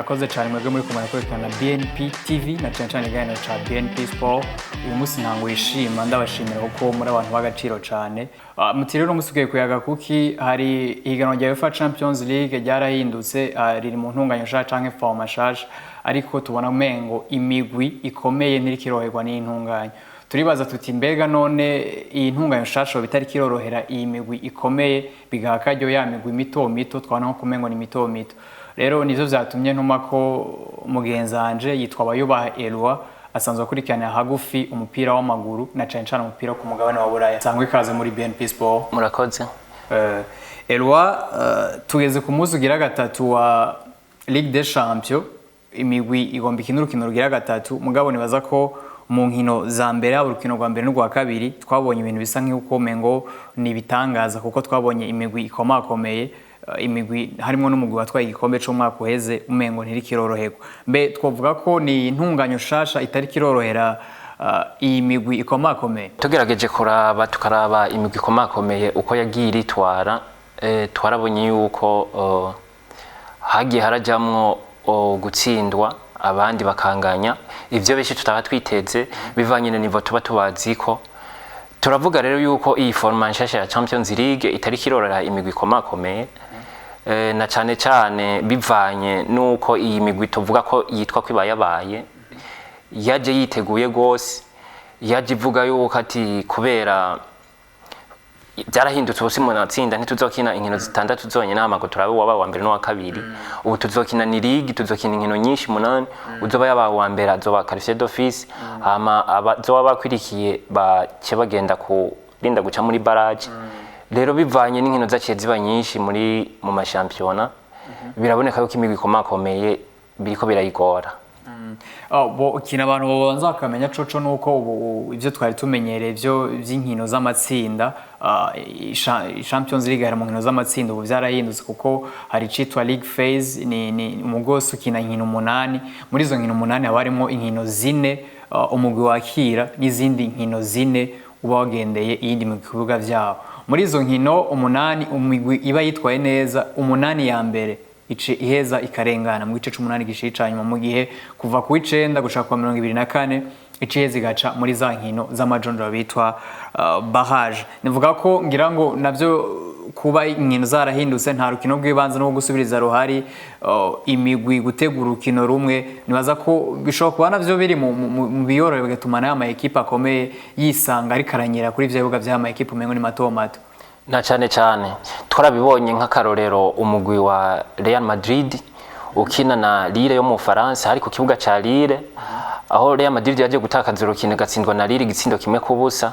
Murakoze cyane mwebwe muri kumara kurikirana BNP TV na cyane cyane ikiganiro ca BNP Sport. Uyu munsi ntango yishima, ndabashimira kuko muri abantu b'agaciro cyane. Muti rero umunsi ugiye kuyaga kuki? Hari ihiganwa rya UEFA Champions League ryarahindutse, riri mu ntunganyo nshasha canke format nshasha, ariko tubona umengo imigwi ikomeye ntiriko iroroherwa n'intunganya. Turibaza tuti: mbega none iyi ntunganyo nshasha bitari kirorohera iyi migwi ikomeye, bigaha akaryo ya migwi mito mito twabona nko kumengo ni mito mito? Rero nivyo vyatumye ntuma ko mugenzanje yitwa Bayubaha Eloi, asanzwe akurikirana hagufi umupira w'amaguru na cane cane umupira wo ku mugabane wa Buraya. Sangwa ikaze muri BNP Sport. Murakoze. Eloi, tugeze ku munsi ugira gatatu wa Ligue des Champions. Imigwi igomba ikina urukino rugira gatatu, mugabo nibaza ko mu nkino za mbere, haba urukino rwa mbere n'urwa kabiri, twabonye ibintu bisa nk'uko mengo ni ibitangaza, kuko twabonye imigwi ikomakomeye, imigwi harimo n'umugwi watwaye igikombe c'umwaka uheze, umengo ntirikiroroherwa. Mbe twovuga ko ni intunganyo shasha itari kirorohera iyi migwi ikomakomeye? Tugerageje kuraba, tukaraba imigwi ikomakomeye uko yagiye iritwara, twarabonye yuko hagiye harajamwo gutsindwa, abandi bakanganya, ivyo benshi tutaba twiteze bivanye na niveau tuba tubaziko. Turavuga rero yuko iyi format nshasha ya Champions League itari kirorera imigwi ikomakomeye, na cane cane bivanye nuko iyi migwi tuvuga ko yitwa ko ibayabaye yaje yiteguye gose, yaje ivuga yuko ati kubera byarahindutse, ubu si mu matsinda, ntituzokina inkino zitandatu zonyine hama ngo turabe uwaba uwa mbere n'uwa kabiri. Ubu tuzokina ni ligue, tuzokina inkino nyinshi munani. Uzoba yabaye uwa mbere azoba qualifié d'office, hama abazoba bakwirikiye bace bagenda kurinda guca muri barrage. Rero bivanye n'inkino zaciye ziba nyinshi muri mu mashampiyona, biraboneka yuko imigwi ikomakomeye biriko birayigora. Oh, bo ikintu abantu babanza bakamenya coco nuko ubu ibyo twari tumenyereye byo by'inkino z'amatsinda, Champions League hari mu nkino z'amatsinda, ubu byarahindutse kuko hari icitwa League Phase. Ni umugwi wose ukina inkino umunani. Muri izo nkino umunani haba harimo inkino zine umugwi wakira n'izindi nkino zine uba wagendeye iyindi mu bibuga vyabo. Muri izo nkino umunani, umigwi iba yitwaye neza umunani ya mbere ice iheza ikarengana mu gice c'umunani gishiri ca nyuma, mu gihe kuva ku w'icenda gushika ku wa 24 ice iheza igaca muri za nkino z'amajonjora bitwa barrage. Nivuga ko ngira ngo navyo kuba inkino zarahindutse, nta rukino rw'ibanze no gusubiriza ruhari, imigwi gutegura urukino rumwe, nibaza ko bishobora kuba navyo biri mu biyorohe bigatuma n'aya ma ekipe akomeye yisanga ariko aranyera kuri ivyo bibuga vy'aya ma ekipe umengo ni mato mato. Na cyane cyane twarabibonye nk'akarorero, umugwi wa Real Madrid ukina na Lille yo mu Faransa, hari ku kibuga ca Lille, aho Real Madrid yaje gutakaza urukino igatsindwa na Lille igitsindo 1-0.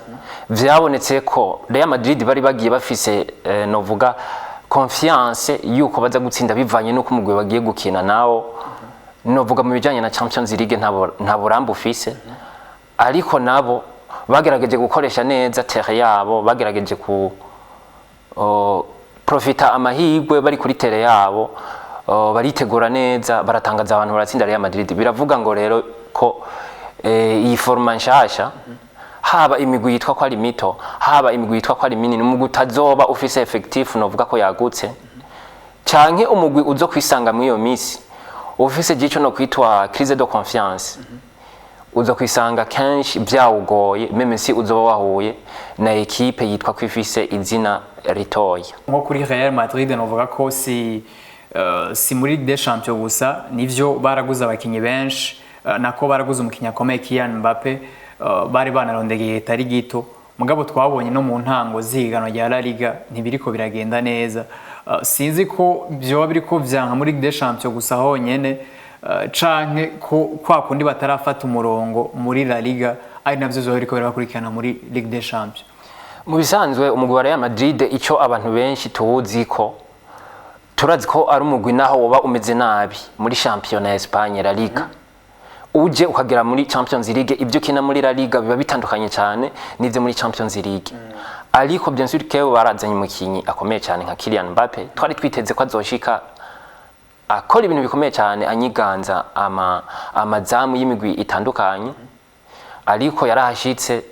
Vyabonetse ko Real Madrid bari bagiye bafise novuga confiance yuko baza gutsinda, bivanye n'uko umugwi bagiye gukina nawo, novuga mu bijanye na Champions League, nta burambe ufise, ariko nabo bagerageje gukoresha neza terrain yabo, bagerageje ku profita amahirwe bari kuri terrain yabo, baritegura neza, baratangaza abantu, baratsinda Real Madrid. Biravuga ngo rero ko iyi format nshasha, haba imigwi yitwa ko ari mito, haba imigwi yitwa ko ari minini, umugwi utazoba ufise effectif novuga ko yagutse, canke umugwi uzo kwisanga muri iyo misi ufise gico no kwitwa crise de confiance, uza kwisanga kenshi byawugoye, même si uzoba wahuye na ekipe yitwa ko ifise izina ritoya. Nko kuri Real Madrid, novuga ko si muri Ligue des Champions gusa, nivyo baraguze abakinyi benshi, nako baraguze umukinyi akomeye Kylian Mbappe, bari banarondegeye itari gito, mugabo twabonye no mu ntango z'ihiganwa rya La Liga ntibiriko biragenda neza. Sinzi ko vyoba biriko vyanka muri Ligue des Champions gusa honyene, canke ko kwa kundi batarafata umurongo muri La Liga ari navyo vyoba biriko birabakurikirana muri Ligue des Champions. Mu bisanzwe umugwi wa Real Madrid, ico abantu benshi tuwuzi ko, turazi ko ari umugwi naho woba umeze nabi muri shampiyona ya Espagne, La Liga, uje ukagera muri Champions League, ibyo ukina muri La Liga biba bitandukanye cyane n'ibyo muri Champions League. Ariko bien sûr que barazanye umukinyi akomeye cyane nka Kylian Mbappe, twari twiteze ko azoshika akora ibintu bikomeye cyane, anyiganza amazamu y'imigwi itandukanye, ariko yarahashitse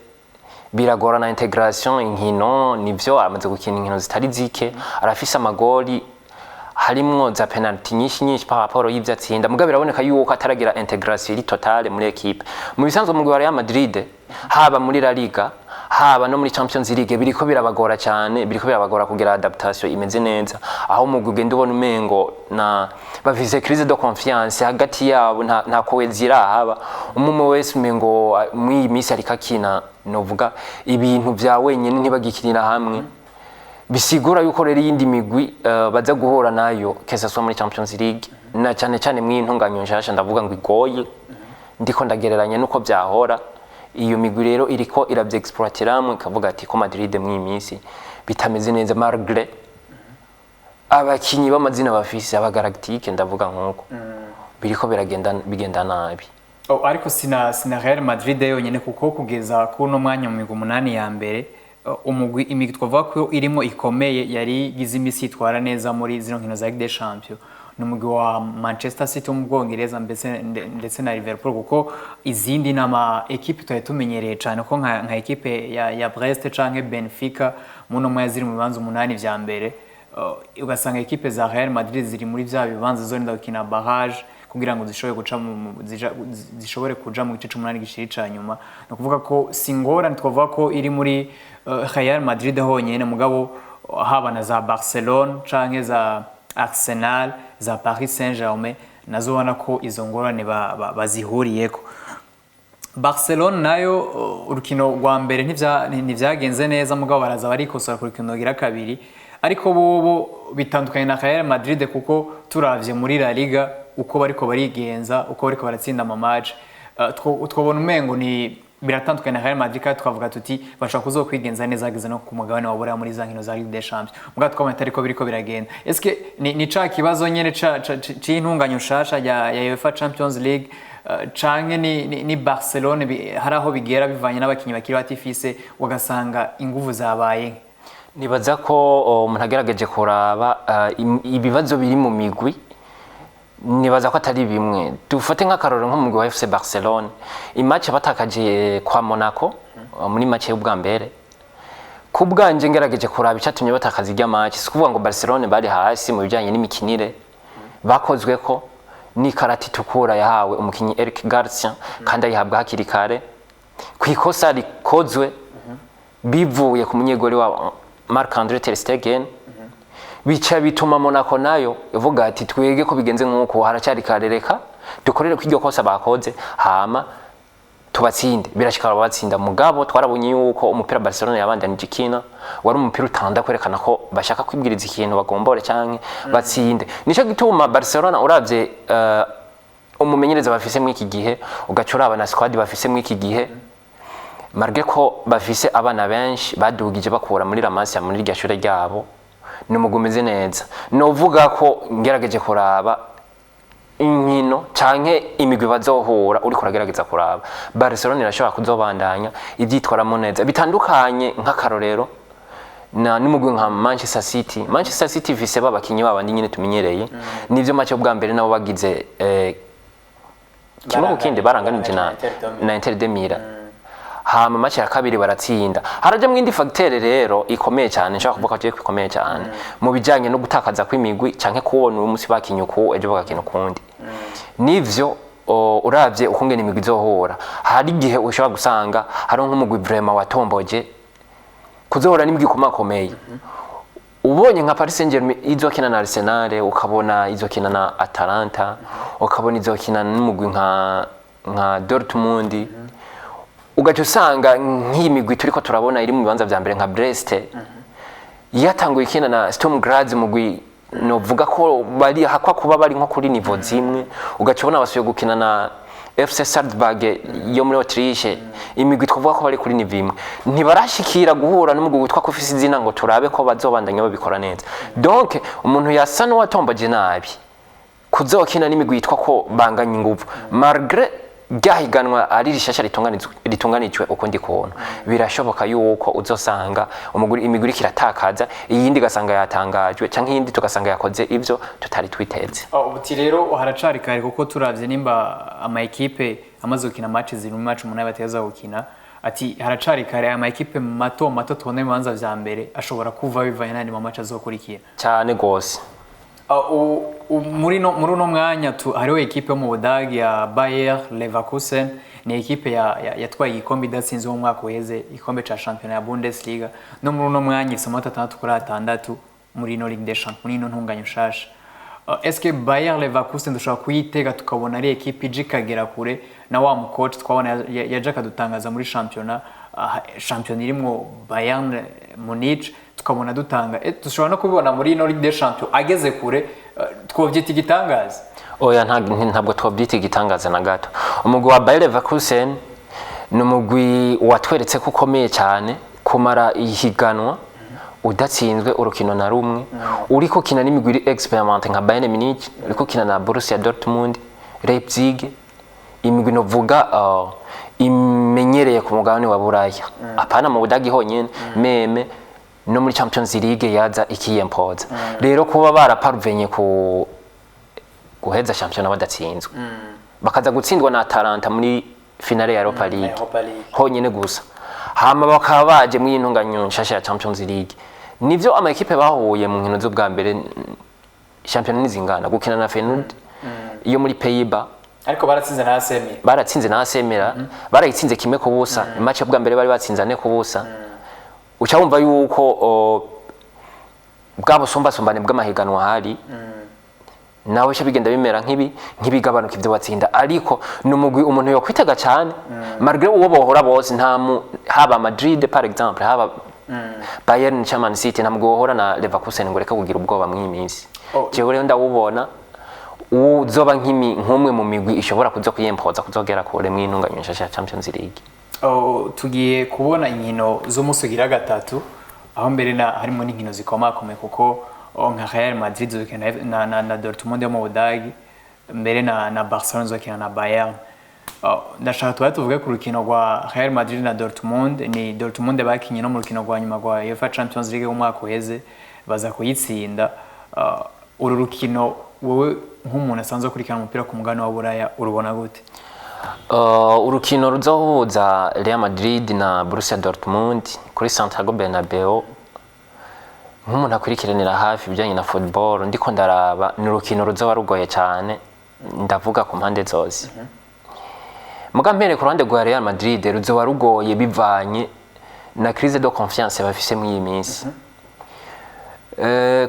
biragorana intégration inkino. Nivyo, aramaze gukina inkino zitari zike, arafise amagori. Harimwo za penalty nyinshi nyinshi par rapport y'ivyo atsinda, mugabo biraboneka yuko ataragira intégration iri totale muri équipe. Mu bisanzwe umugwi wa Real Madrid, haba muri La Liga, haba no muri Champions League, biriko birabagora cyane, biriko birabagora kugira adaptation imeze neza, aho umugwi ugenda ubona umengo na bafise crise de confiance hagati yabo, nta cohésion irahaba. Umwe wese umengo muri iyi minsi ariko akina, novuga, ibintu vya wenyene, ntibagikinira hamwe. Bisigura yuko rero iyindi migwi baza guhura nayo, que ce soit muri Champions League na cyane cyane mu intunganyo nshasha, ndavuga ngo igoye, ndiko ndagereranya nuko byahora. Iyo migwi rero iriko iravyexploitiramwe, ikavuga ati ko Madrid mu iyi minsi bitameze neza, malgré abakinyi b'amazina bafise, aba galactique, ndavuga nkuko biriko biragenda bigenda nabi. Oh, ariko sina Real Madrid yonyene, kuko kugeza kuri uno mwanya mu migwi 8 ya mbere, umugwi, imigwi twavuga ko irimo ikomeye yari igize imisi yitwara neza muri zino nkino za Ligue des Champions ni umugwi wa Manchester City wo mu Bwongereza ndetse na Liverpool, kuko izindi nama ekipe twari tumenyereye cyane ko nka ekipe ya Brest canke Benfica muno mwanya ziri mu bibanza 8 vya mbere. Ugasanga ekipe za Real Madrid ziri muri vya bibanza zorinda gukina barrage kugira ngo zishobore guca zishobore kuja mu gice c'umunani gishiri ca nyuma. Ni ukuvuga ko si ingorane twavuga ko iri muri Real Madrid honyene, mugabo haba na za Barcelone canke za Arsenal, za Paris Saint-Germain, nazo ubona ko izo ngorane bazihuriyeko. Barcelone nayo, urukino rwa mbere ntivyagenze neza, mugabo baraza barikosora ku rukino rugira kabiri. Ariko bobo bitandukanye na Real Madrid, kuko turavye muri La Liga uko bariko barigenza, uko bariko baratsinda ama match, twobona umengo ni biratandukanye na Real Madrid, kandi twavuga tuti bashobora kuzokwigenza neza hageze no ku mugabane wa Buraya muri za nkino za Ligue des Champions, mugabo twabonye atariko biriko biragenda. Eske ni ca kibazo nyene c'intunganyo nshasha ya UEFA Champions League, canke ni Barcelone hari aho bigera bivanye n'abakinyi bakiri batifise, ugasanga inguvu zabaye nke? Nibaza ko umuntu agerageje kuraba ibibazo biri mu migwi, nibaza ko atari bimwe. Dufate nk'akarorero nk'umugwi wa FC Barcelone, i match batakaje kwa Monaco, muri match y'ubwa mbere. Ku bwanje ngerageje kuraba icyatumye batakaza irya match, si ukuvuga ngo Barcelone bari hasi mu bijyanye n'imikinire, bakozwe ko n'ikarata itukura yahawe umukinyi Eric Garcia, kandi ayihabwa hakiri kare ku ikosa rikozwe bivuye ku munyegori wa Marc-André ter Stegen. Bica bituma Monaco nayo ivuga ati twege ko bigenze nk'uko haracyari kare, reka dukorere ko iryo kosa bakoze hama tubatsinde. Birashika babatsinda, mugabo twarabonye yuko umupira Barcelona yabandanije ikina wari umupira utanda kwerekana ko bashaka kwibwiriza ikintu bagombore canke batsinde. Nico gituma Barcelona, uravye umumenyereza bafise muri iki gihe, ugaca uraba na squad bafise muri iki gihe, malgré ko bafise abana benshi badugije bakura muri La Masia, muri irya shure ryabo, ni umugwi umeze neza. Novuga ko ngerageje kuraba inkino canke imigwi bazohura, uriko uragerageza kuraba, Barcelona irashobora kuzobandanya ivyitwaramo neza, bitandukanye nk'akarorero na n'umugwi nka Manchester City. Manchester City ifise babakinyi babandi nyine tumenyereye. Nivyo, match bwa mbere nabo bagize kimwe ku kindi, baranganije na Inter de Milan, hama match ya kabiri baratsinda. Haraja mu indi facteur rero ikomeye cyane, nshaka kuvuga ko ikomeye cyane mu bijanye no gutakaza kw'imigwi canke kubona uyu munsi bakinye uku, ejo bagakina ukundi. Nivyo, uravye ukungene imigwi izohura, hari igihe ushobora gusanga hari nk'umugwi vraiment watomboje kuzohura n'imigwi ikomakomeye. Ubonye nka Paris Saint-Germain izokina na Arsenal, ukabona izokina na Atalanta, ukabona izokina n'umugwi nka Dortmund, ugaca usanga nk'iyi migwi turiko turabona iri mu bibanza vya mbere nka Brest yatanguye ikina na Sturm Graz, mugwi novuga ko bari hakwa kuba bari nko kuri niveau zimwe, ugaca ubona basubiye gukina na FC Salzburg yo muri Autriche, imigwi twavuga ko bari kuri niveau imwe, ntibarashikira guhura n'umugwi witwa ko ufise izina ngo turabe ko bazobandanya babikora neza. Donc umuntu yasa n'uwatomboje nabi kuzokina n'imigwi yitwa ko banganya inguvu, malgré ryahiganwa ari rishasha ritunganijwe ukundi kuntu, birashoboka yuko uzosanga umuguri imigwi iriko iratakaza, iyindi igasanga yatangajwe, canke iyindi tugasanga yakoze ivyo tutari twiteze. Oh, ubuti rero haracari kare, kuko turavye nimba ama ekipe amaze gukina match ziri mu match 8 bateza gukina, ati haracari kare, ama ekipe mato mato tubona mu bibanza vya mbere ashobora kuva bivanye n'andi ma match azokurikira. Cyane gose. Muri uno mwanya hariho ekipe yo mu Budagi ya Bayer Leverkusen. Ni ekipe yatwaye igikombe idatsinze mu mwaka uheze, igikombe ca shampiyona ya Bundesliga. No muri uno mwanya ifise amanota 6 kuri 6 muri ino Ligue des Champions, muri ino ntunganyo nshasha. Est-ce Bayer Leverkusen dushobora kuyitega, tukabona ari ekipe ije ikagera kure na wa mukoci twabona yaje akadutangaza muri shampiyona, shampiyona irimwo Bayern Munich, tukabona dutanga, dushobora no kubibona muri ino Ligue des Champions ageze kure, twovyita igitangaza? Oya, ntabwo twabyita igitangaza na gato. Umugwi wa Bayer Leverkusen ni umugwi watweretse ko ukomeye cyane. Kumara ihiganwa udatsinzwe urukino na rumwe, uriko ukina n'imigwi iri expérimentée nka Bayern Munich, uriko ukina na Borussia Dortmund, Leipzig, imigwi novuga imenyereye ku mugabane wa Buraya, apana mu Budagi honyene, même no muri Champions League yaza ikiyempoza. Rero kuba baraparvenye ku guheza shampiyona badatsinzwe, bakaza gutsindwa na Atalanta muri finale ya Europa League Europa League. honyine gusa, hama bakaba baje muri iyi ntunganyo nshasha ya Champions League, nivyo ama ekipe bahuye mu nkino z'ubwa mbere, shampiyona nizingana, gukina na Feyenoord iyo muri Pays-Bas. Ariko baratsinze na AC Milan. Baratsinze na AC Milan, barayitsinze 1-0. Match bwa mbere bari batsinze 4-0. Uca wumva yuko bwa busumbasumbane bw'amahiganwa hari nawe sha bigenda bimera nk'ibigabanuka ibyo batsinda, ariko ni umugwi umuntu yokwitega cyane malgré uwo bohora bose. Nta mu haba Madrid par exemple, haba Bayern cyangwa Man City, nta mugwi wohora na Leverkusen ngo reka kugira ubwoba mw'iyi minsi. Jewe rero ndawubona uzoba nk'umwe mu migwi ishobora kuza kuyempoza kuzogera kure mw'intunganywa nshasha ya Champions League. Oh, tugiye kubona inkino z'umunsi ugira gatatu, aho mbere na harimo n'inkino zikomakomeye, kuko nka Real Madrid izokina na Dortmund yo mu Budagi, mbere na Barcelona izokina na Bayern. Oh, ndashaka tuba tuvuge ku rukino rwa Real Madrid na Dortmund. Ni Dortmund bakinye no mu rukino rwa nyuma rwa UEFA Champions League w'umwaka uheze, baza kuyitsinda. Uru rukino wowe nk'umuntu asanzwe akurikirana umupira ku mugabane wa Buraya urubona gute? Urukino ruzohuza Real Madrid na Borussia Dortmund kuri Santiago Bernabeu, nk'umuntu akurikiranira hafi ibijyanye na football, ndiko ndaraba ni urukino ruzoba rugoye cyane, ndavuga ku mpande zose. Muga mpere ku ruhande rwa Real Madrid, ruzoba rugoye bivanye na crise de confiance bafise muri iyi minsi.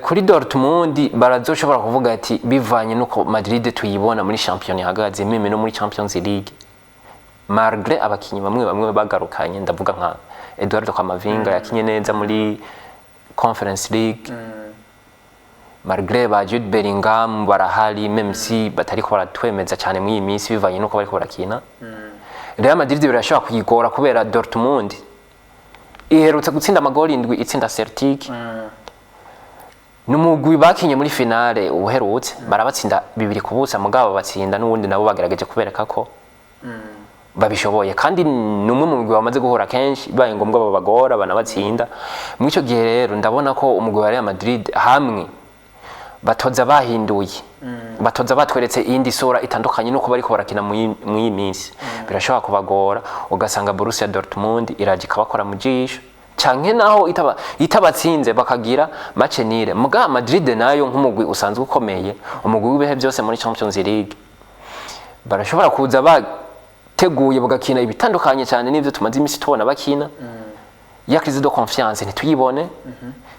Kuri Dortmund barazoshobora kuvuga ati bivanye nuko Madrid tuyibona muri champion ihagaze, même no muri Champions League, malgré abakinyi bamwe bamwe bagarukanye, ndavuga nka Eduardo Camavinga yakinye neza muri Conference League, malgré ba Jude Bellingham barahari, même si batariko baratwemeza cyane muri iyi minsi bivanye nuko bariko barakina, Real Madrid birashobora kuyigora kubera Dortmund iherutse gutsinda amagoli 7 itsinda Celtic. Numugwi bakinye muri finale uherutse barabatsinda 2-0, mugabo batsinda n'ubundi nabo bagerageje kubereka ko babishoboye, kandi ni umwe mu mugwi bamaze guhura kenshi, bibaye ngombwa babagora banabatsinda. Muri icyo gihe rero ndabona ko umugwi wa Real Madrid hamwe batoza bahinduye, batoza batweretse iyindi sura itandukanye nuko bariko barakina mw'iyi minsi, birashobora kubagora, ugasanga Borussia Dortmund iraje ikabakora mu jisho, canke naho itabatsinze bakagira match nul. Muga Madrid nayo nk'umugwi usanzwe ukomeye, umugwi w'ibihe byose muri Champions League, barashobora kuza bateguye bagakina ibitandukanye cyane n'ivyo tumaze iminsi tubona bakina. Ya crise de confiance ntituyibone,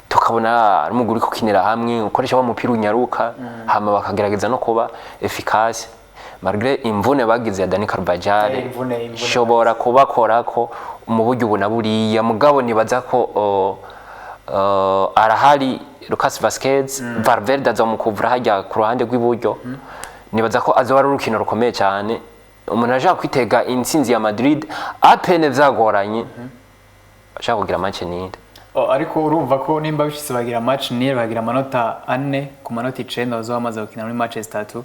tukabona ari umugwi uriko ukinira hamwe, ukoresha wa mupira unyaruka, hama bakagerageza no kuba efficace malgré imvune bagize ya Dani Carvajal. Imvune. Ishobora kubakorako mu buryo ubu na buriya, mugabo nibaza ko arahari Lucas Vazquez, Valverde azomukuvura hajya ku ruhande rw'iburyo. Nibaza ko azoba ari urukino rukomeye cyane, umuntu ashaka kwitega intsinzi ya Madrid à peine vyagoranye, ashaka kugira match nul. Oh, ariko urumva ko nimba bishitse bagira match nul, bagira amanota 4 ku manota 9 bazaba bamaze gukina muri match zitatu,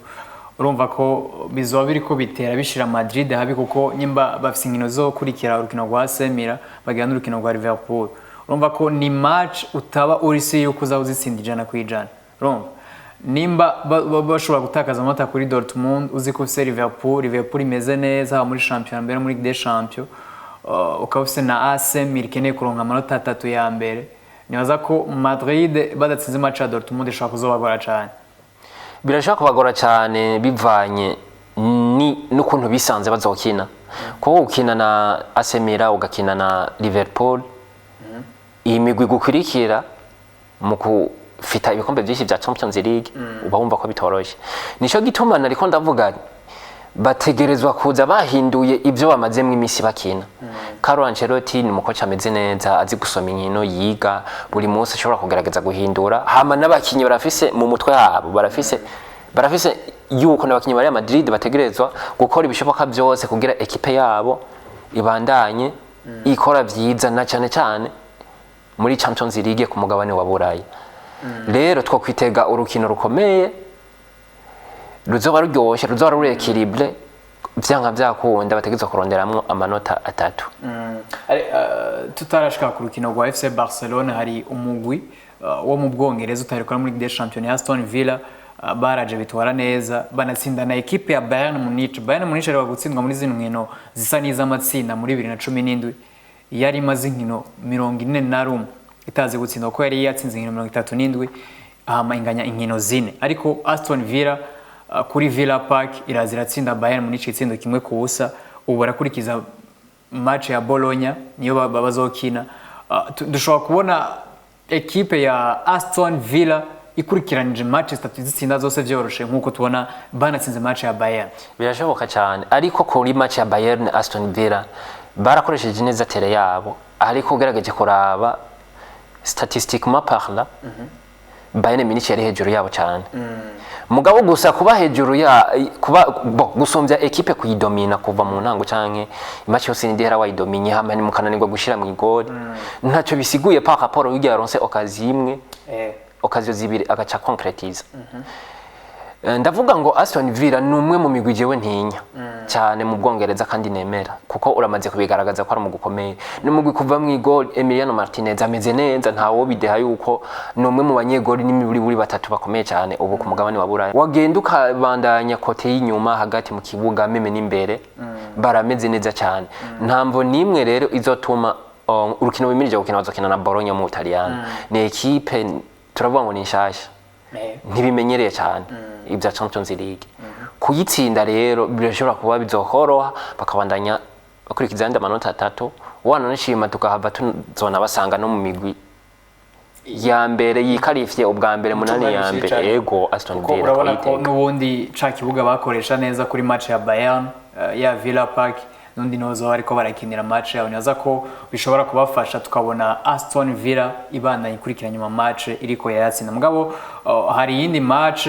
urumva ko bizoba biriko bitera bishira Madrid habi, kuko nyimba bafise inkino zo kurikira urukino rwa AC Milan, bagira n'urukino rwa Liverpool, urumva ko ni match utaba uri si yuko uzaba uzitsinda 100%. Urumva nimba bashobora gutakaza amanota kuri Dortmund, uzi ko ufise Liverpool, Liverpool imeze neza haba muri championnat mbere muri Ligue des Champions, ukaba ufise na AC Milan ikeneye kuronka amanota 3 ya mbere, nibaza ko Madrid badatsinze match ya Dortmund ishobora kuzobagora cane. Birashobora kubagora cyane bivanye n'ukuntu bisanze bazokina, kuko gukina na AC Milan, ugakina na Liverpool, iyi migwi gukurikira mu kufita ibikombe byinshi bya Champions League, uba wumva ko bitoroshye. Nico gituma nariko ndavuga bategerezwa kuza bahinduye ibyo bamazemo iminsi bakina. Carlo Ancelotti ni umukoci ameze neza, azi gusoma inkino, yiga buri munsi, ashobora kugerageza guhindura. Hama n'abakinyi barafise mu mutwe habo, barafise yuko n'abakinyi ba Real Madrid bategerezwa gukora ibishoboka byose kugira ekipe yabo ibandanye ikora vyiza, na cyane cyane muri Champions League ku mugabane wa Burayi. Rero twokwitega urukino rukomeye, ruzoba ruryoshe, ruzoba ruri équilibré. Vyanka vyakunda bategerezwa kuronderamwo amanota 3. Tutarashika ku rukino rwa FC Barcelona, hari umugwi wo mu Bwongereza utarikora muri Ligue des Champions ya Aston Villa, baraje bitwara neza, banatsinda na ekipe ya Bayern Munich. Bayern Munich ari gutsindwa muri zino nkino zisa n'iz'amatsinda muri 2017, yari imaze inkino 41 itazi gutsinda, kuko yari yatsinze inkino 37 hama inganya inkino 4. Ariko Aston Villa kuri Villa Park iraza iratsinda Bayern Munich itsindo 1-0. Ubu barakurikiza match ya Bologna, niyo bazokina. Dushobora kubona ekipe ya Aston Villa ikurikiranije match zitatu zitsinda zose vyoroshe, nkuko tubona banatsinze match ya Bayern. Birashoboka cyane, ariko kuri match ya Bayern, Aston Villa barakoresheje neza terrain yabo, ariko ugerageje kuraba statistiquement parlant, Bayern Munich yari hejuru yabo cyane. Mugabo gusa kuba hejuru ya kuba bo gusumbya ekipe kuyidomina kuva mu ntango canke match yose ndihera wayidominye, hama ni mukananirwa gushira mu igori, ntacyo bisiguye par rapport y'ugiye yaronse occasion imwe, occasion zibiri, agaca concrétise. Ndavuga ngo Aston Villa ni umwe mu migwi jewe ntinya cyane mu Bwongereza kandi nemera, kuko uramaze kubigaragaza ko ari umugwi ukomeye. Ni umugwi kuva mu igoli Emiliano Martinez ameze neza, ntawo bideha yuko ni umwe mu banyegoli n'imiburiburi batatu bakomeye cyane ubu ku mugabane wa Buraya. Wagenda ukabandanya côté y'inyuma, hagati mu kibuga, même n'imbere barameze neza cyane. Nta mvo n'imwe rero izotuma urukino wimirije gukina, bazokina na Bologna mu Butaliyano. Ni ekipe turavuga ngo ni nshasha, ntibimenyereye cyane ibya Champions League. Kuyitsinda rero birashobora kuba bizokoroha, bakabandanya bakurikiza ayandi amanota 3, wananashima tukahava tuzona basanga no mu migwi ya mbere yikarifye ubwa mbere munani ya mbere. Ego, Aston Kuko Villa urabona ko twayitega. n'ubundi ca kibuga bakoresha neza kuri match ya Bayern, ya Villa Park, n'undi nozo bariko barakinira match yabo. Nibaza ko bishobora kubafasha, tukabona Aston Villa ibandanya ikurikiranya nyuma match iriko yayatsinda. Mugabo hari iyindi match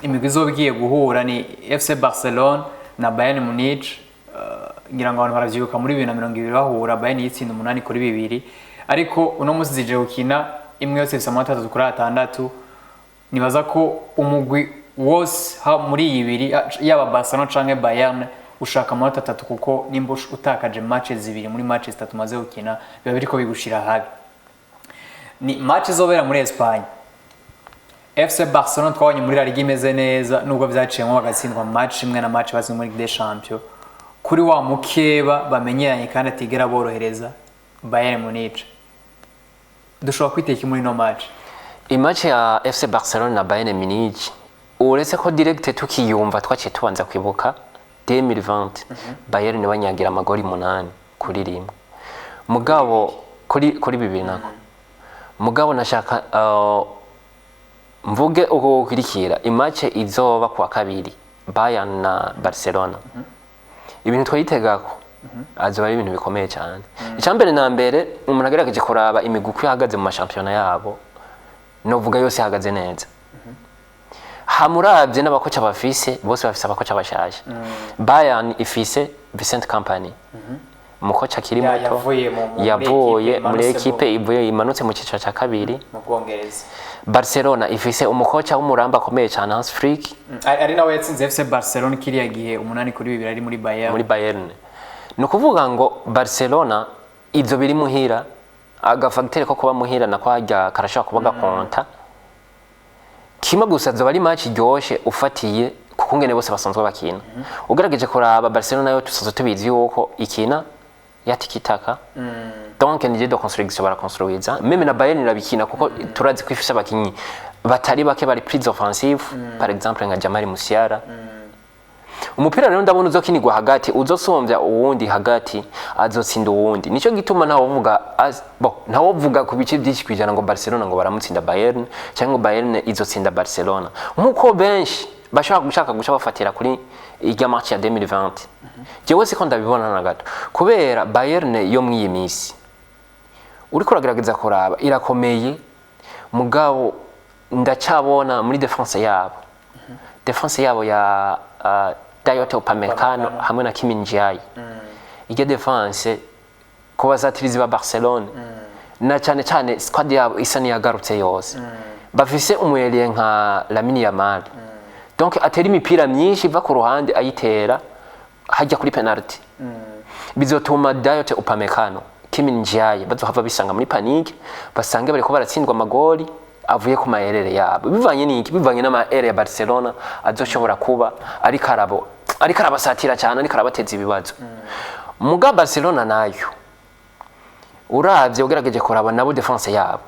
imigwi izoba igiye guhura, ni FC Barcelona na Bayern Munich. Ngira ngo abantu baravyibuka muri 2020 bahura, Bayern yitsinda 8-2. Ariko uno munsi zije gukina, imwe yose ifise amanota 3 kuri 6. Nibaza ko umugwi wose muri iyi ibiri, yaba Barcelona canke Bayern, ushaka amanota 3, kuko nimba utakaje match zibiri muri match zitatu umaze gukina, biba biriko bigushira habi. Ni match izobera muri Espagne. FC Barcelona twabonye muri La Liga imeze neza, nubwo vyaciyemo bagatsindwa match imwe na match batsinzwe muri Ligue des Champions, kuri wa mukeba bamenyeranye kandi atigera borohereza, Bayern Munich. Dushobora kwiteka muri no match? Imatch ya FC Barcelona na Bayern Munich, uretse ko direct tukiyumva twaciye tubanza kwibuka 2020, Bayern banyagira amagori 8-1, mugabo kuri 2 nako. Mugabo nashaka mvuge uko gukurikira imatch izoba kuwa kabiri, Bayern na Barcelona. Ibintu twayitegako azoba ari ibintu bikomeye cyane. Icyambere na mbere, umuntu agerageje kuraba imigwi uko ihagaze mu mashampiyona yabo, novuga yose ihagaze neza. Hamuravye n'abakoca bafise, bose bafise abakoca bashasha. Bayern ifise Vincent Kompany, umukoca akiri muto, Yavuye muri yavuye ekipe muri imanutse ekipe ivuye imanutse mu ciciro ca kabiri. Mu Bwongereza. Barcelona ifise umukoca w'umuramba akomeye cyane, Hans Flick. Ari nawe yatsinze FC Barcelona kiriya gihe 8-2 ari muri Bayern. Muri Bayern. Ni ukuvuga ngo Barcelona ivyo biri muhira, agafacteur ko kuba muhira nako harya karashobora kuba gakonta kimwe gusa. Zoba ari match iryoshe ufatiye kuko ngene bose basanzwe bakina. Ugerageje kuraba Barcelona nayo tusanzwe tubizi yuko ikina ya tiki-taka, donc ni jeu de construction, barakonstruiza. Même na Bayern irabikina, kuko turazi ko ifise abakinyi Batari bake bari plus offensive, par exemple nka Jamal Musiala. Umupira rero ndabona uzokinirwa hagati, uzosumbya uwundi hagati azotsinda uwundi. Nico gituma ntawovuga bo ntawovuga ku bice byinshi kwijana ngo Barcelona ngo baramutsinda Bayern, cyangwa ngo Bayern izotsinda Barcelona, nkuko benshi bashobora gushaka guca bafatira kuri irya match ya 2020. Jewe siko ndabibona na gato, kubera Bayern yo mw'iyi minsi uriko uragerageza kuraba irakomeye, mugabo ndacabona muri defense yabo ya Dayot Upamecano hamwe na Kim Min-jae, iryo defense ku basatirizi ba Barcelona, na cyane cyane squad yabo isa niyagarutse yose, bafise umu ailier nka Lamine Yamal, donc atera imipira myinshi iva ku ruhande, ayitera hajya kuri penalty, bizotuma Dayot Upamecano, Kim Min-jae bazohava bisanga muri panique, basange bariko baratsindwa amagoli avuye ku mayerere yabo. Bivanye n'iki? Bivanye n'amayere ya Barcelona azoshobora kuba ariko arabo ariko arabasatira cyane, ariko arabateza ibibazo. Muga Barcelona nayo uravye, ugerageje kuraba nabo defense yabo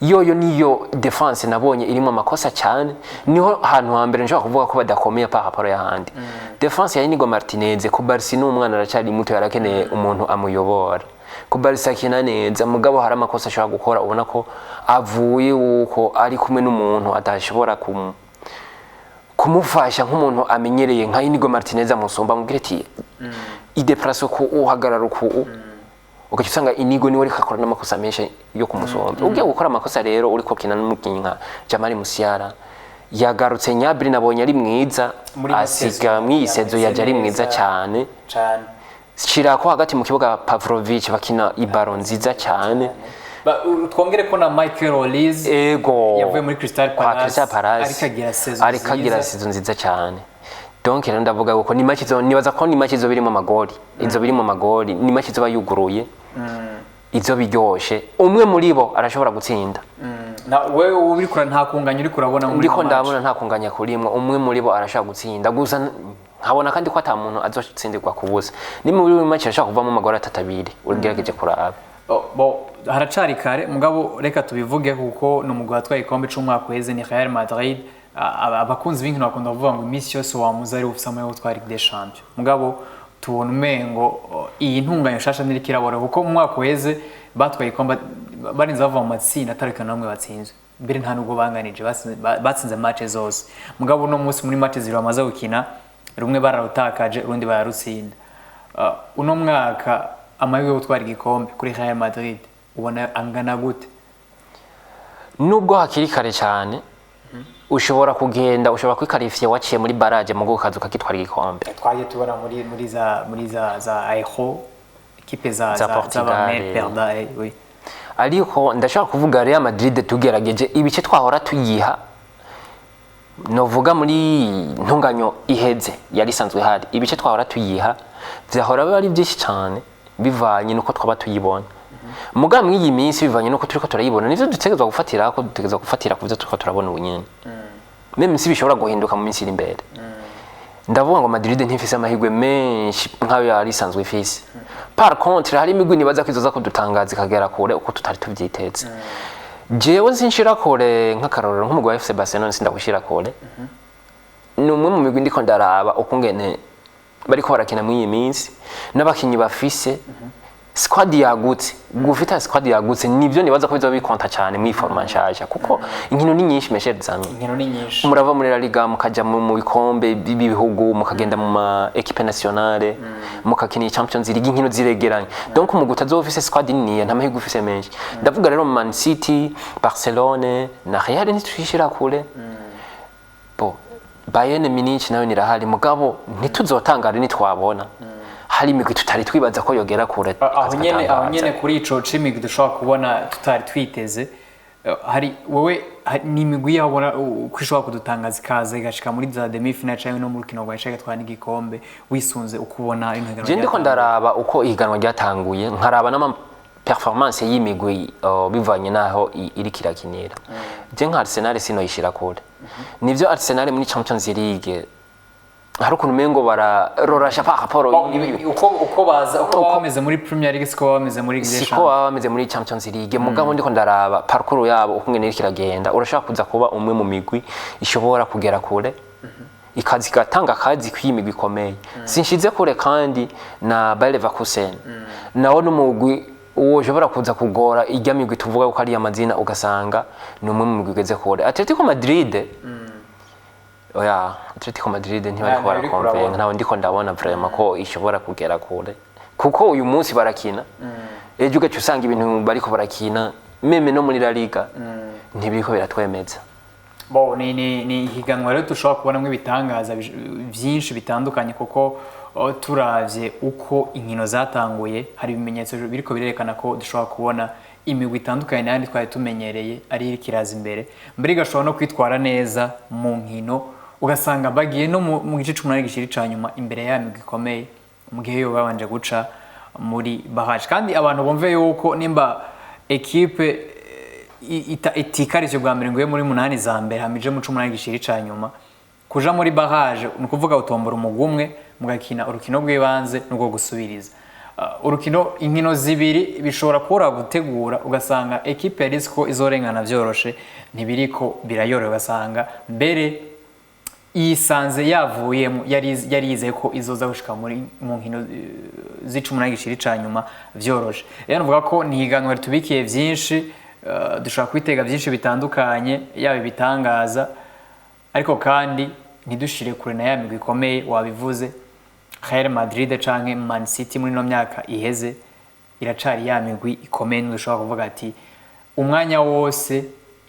yoyo, niyo defense nabonye irimo amakosa cyane. Niho hantu hambere nshobora kuvuga ko badakomeye par rapport y'ahandi. Defense ya Inigo Martinez ku Barca, ni umwana, aracyari muto, yarakeneye umuntu amuyobora. Ku Barca akina neza, mugabo hari amakosa ashobora gukora ubona ko avuye uko ari kumwe n'umuntu atashobora kumufasha nk'umuntu amenyereye nka Inigo Martinez amusumba, amubwira ati i déplace ku uhagarara uku, ugaca usanga Inigo niwe ariko akora n'amakosa menshi yo kumusomba. Ugiye gukora amakosa rero uriko ukina n'umukinnyi nka Jamal Musiala yagarutse. Gnabry nabonye ari mwiza. Muri ino asiga saison mw'iyi saison yaje ari mwiza neza. cyane. Cyane. Shira ko hagati mu kibuga Pavlovic, bakina i ballon nziza cyane. Twongere ko na Michael Olise ego yavuye muri Crystal kwa Palace, Crystal Palace, ariko agira saison ariko agira nziza. saison nziza cyane. Donc rero ndavuga ko ni match izo, nibaza ko ni match izo birimo amagoli, izo birimo amagoli, ni match izoba yuguruye, izo biryoshe, umwe muri bo arashobora gutsinda. Na wewe uri kura nta kunganya uri kurabona muri Ndiko ino match. ndabona nta kunganya kurimwo, umwe muri bo arashobora gutsinda. Gusa nkabona kandi ko ata muntu azotsindirwa ku busa. Ni muri uyu match arashobora kuvamo amagoli atatu, abiri, ugerageje kuraba. Oh, bo haracari kare, mugabo reka tubivuge kuko ni umugwi watwaye igikombe c'umwaka uheze, ni Real Madrid. Abakunzi b'inkino bakunda kuvuga ngo iminsi yose wamuza ari ufise amahirwe yo gutwara Ligue des Champions, mugabo tubona umengo oh, iyi ntunganyo nshasha ntiriko irabora, kuko mu mwaka uheze batwaye igikombe barinze bava mu matsinda atari na bamwe batsinzwe, mbere nta nubwo banganije, batsinze match zose. Mugabo uno munsi muri match zibiri bamaze gukina, rumwe bararutakaje, urundi bararutsinda. Uno mwaka amahirwe yo gutwara igikombe kuri Real Madrid ubona angana gute? Nubwo hakiri kare cyane, ushobora kugenda, ushobora kwikarifiya waciye muri barrage, mu ukaza ukagitwara igikombe. Twagiye tubona muri za Aero équipe za Za za Portugal, z'aba Perda, oui. Ariko ndashaka kuvuga Real Madrid, tugerageje ibice twahora tuyiha, novuga muri ntunganyo iheze yari isanzwe ihari, ibice twahora tuyiha vyahora biba ari byinshi cyane bivanye nuko twaba tuyibona. Muga mw'iyi minsi, bivanye nuko turiko turayibona, nivyo dutegerezwa gufatira ko dutegerezwa gufatira ku byo turiko turabona ubu nyene, même si bishobora guhinduka mu minsi iri imbere. Ndavuga ngo Madrid ntifise amahirwe menshi nk'ayo yari isanzwe ifise. Par contre hari imigwi nibaza ko izoza kudutangaza ikagera kure uko tutari tuvyiteze. Jewe sinshira kure, nk'akarorero nk'umugwi wa FC Barcelona sindagushira kure. Ni umwe mu migwi ndiko ndaraba ukungene bariko barakina muri iyi minsi n'abakinyi bafise, squad yagutse. Gufita squad yagutse nivyo nibaza ko bizoba bikonta cyane mu format nshasha, kuko inkino ni nyinshi, mes chers amis. Inkino ni nyinshi. Murava muri La Liga mukaja mu bikombe by'ibihugu, mukagenda mu ma équipe nationale, mukakina Champions League, inkino ziregeranye. Donc umugwi utazoba ufise squad niniya nta mahirwe ufise menshi. Ndavuga rero Man City, Barcelone na Real ntitwishira kure. Bo Bayern Munich nayo nirahari, mugabo ntituzotangare nitwabona hari imigwi tutari twibaza ko yogera kure. Aho nyene ikaza. Nyene kuri ico c'imigwi dushobora kubona tutari twiteze, hari wowe ni imigwi yaho ubona ko ishobora kudutangaza ikaza igashika muri za demi finale canke no mu rukino rwa ishaka igatwara n'igikombe, wisunze uko ubona ino higanwa Je ndiko ryatanguye? ndaraba uko ihiganwa ryatanguye, nkaraba n'ama performance y'imigwi bivanye n'aho iriko irakinira. Je nka Arsenal sinoyishira kure. Nivyo, Arsenal muri Champions League Hari ukuntu umengo bararorasha par rapport Uko baza, uko baba bameze muri Premier League siko baba bameze muri Ligue des siko Champions. Baba bameze muri Champions League. Mugabo ndiko ndaraba parcours yabo uko ngene iriko iragenda, urashobora kuza kuba umwe mu migwi ishobora kugera kure, ikazi igatanga akazi kw'iyi migwi ikomeye. Sinshize kure kandi na Bayer Leverkusen, nawo n'umugwi ushobora kuza kugora irya migwi tuvuga ko ari amazina, ugasanga ni umwe mu migwi igeze kure. Atletico Madrid, oya, Atletico Madrid ntibariko Ntayo uriko barakonvenga. urabona. Ntawe ndiko ndabona vraiment ko ishobora kugera kure, kuko uyu munsi barakina, ejo ugaca usanga ibintu bariko barakina même no muri La Liga ntibiriko biratwemeza. Bo ni ihiganwa rero dushobora kubonamo ibitangaza byinshi bitandukanye, kuko turavye uko inkino zatanguye, hari ibimenyetso biriko birerekana ko dushobora kubona imigwi itandukanye n'ayandi twari tumenyereye ari iriko iraza imbere, mbere igashobora no kwitwara neza mu nkino, ugasanga bagiye no mu gice c'umunani gishiri ca nyuma imbere ya migwi ikomeye, mu gihe yo babanje guca muri barrage. Kandi abantu bumve yuko nimba ekipe itikarije bwa mbere ngo ibe muri munani za mbere, hama ije mu c'umunani gishiri ca nyuma, kuja muri barrage ni ukuvuga utombora umugwi umwe, mugakina urukino rw'ibanze n'urwo gusubiriza. Urukino, inkino zibiri bishobora kubura gutegura, ugasanga ekipe yari izi ko izorengana vyoroshe ntibiriko birayoroha, ugasanga mbere yisanze yavuyemo yari yizeye ko izoza gushika mu nkino z'icumi gishiri ca nyuma vyoroshe. Rero nuvuga ko ni higanwa ritubikiye vyinshi, dushobora kwitega vyinshi bitandukanye, yaba ibitangaza, ariko kandi ntidushire kure na ya migwi ikomeye wabivuze, Real Madrid canke Man City. Muri ino myaka iheze iracari ya migwi ikomeye, ntidushobora kuvuga ati umwanya wose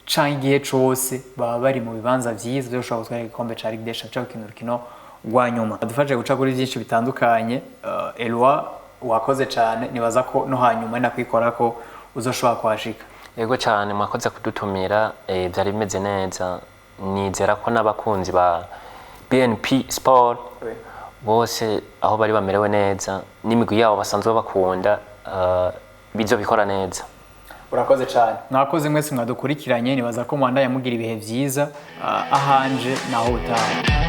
canke igihe cose baba bari mu bibanza vyiza vyo gushobora gutwara igikombe ca Ligue des Champions canke gukina urukino rwa nyuma. Dufashe guca kuri vyinshi bitandukanye. Eloi, wakoze cane. Nibaza ko no hanyuma nakwikora ko uzoshobora kuhashika. Yego cyane, mwakoze kudutumira, byari bimeze neza. Nizera ko n'abakunzi ba BNP Sport bose aho bari bamerewe neza n'imigwi yabo basanzwe bakunda, bizobikora neza. Urakoze cyane. Mwakoze mwese mwadukurikiranye. Nibaza ko mwandanya mugira ibihe vyiza. Ahanje naho utaha.